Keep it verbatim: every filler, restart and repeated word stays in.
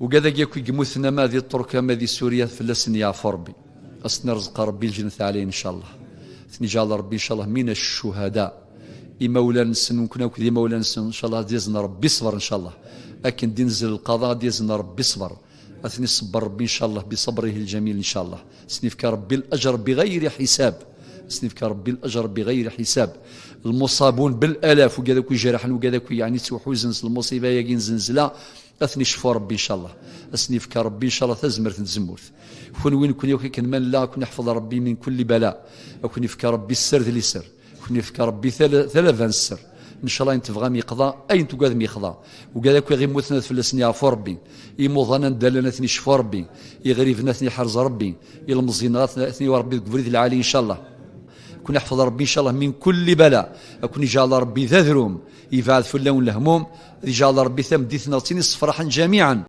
Ugad-agi akk i yemmuten ama di Ṭṭurk ama di Surya, fell-asen yeɛfu Rebbi. Ad sen-irẓeq Rebbi lǧennet ɛlayen, ncallah. Ad ten-iǧɛel Rebbi, ncallah, min ac-cuhada. Imawlan-nsen, nekkni akk d imawlan-nsen, ncallah, ad yazen Rebbi ṣṣber, ncallah. Akken d-inzel lqaḍa, ad yazen Rebbi ṣṣber. Ad ten-iṣebber Rebbi, ncallah, bi ṣabrihi lǧamil, ncallah. Ad sen-ifk Rebbi laǧer bi ɣayri ḥisab. Ad sen-ifk Rebbi laǧer bi ɣayri ḥisab. Lmuṣabun bil alaf, ugad akk ijerḥen, ugad akk yeɛni ttwaḥuzen s lmuṣiba-agi n zenzla, ad ten-icfu Rebbi, ncallah. Ad sen-ifk Rebbi, ncallah, tazmert n tzemmurt. Kunwi, nekkni akk akken ma nella, ad ken-iḥfeḍ Rebbi min kulli bala. Ad ken-ifk Rebbi sser d liser. Ad ken-ifk Rebbi tala-, talaba n sser. Ncallah, ayen tebɣam yeqḍa, ayen tugadem yeqḍa. Ugad akk iɣ immuten ad fell-asen yeɛfu Rebbi. Imuḍan anda llan ad ten-icfu Rebbi. Iɣriben ad ten-iḥrez Rebbi. Ilmeẓyen ad ten-, ad ten-iwwi Rebbi deg ubrid lɛali, ncallah. Ad ken-iḥfeḍ Rebbi, ncallah, min kulli bala. Ad ken-iǧɛel Rebbi d adrum. Yebɛed fell-awen lehmum. Ad iǧɛel Rebbi tameddit-nneɣ d tin issefraḥen ǧamiɛen.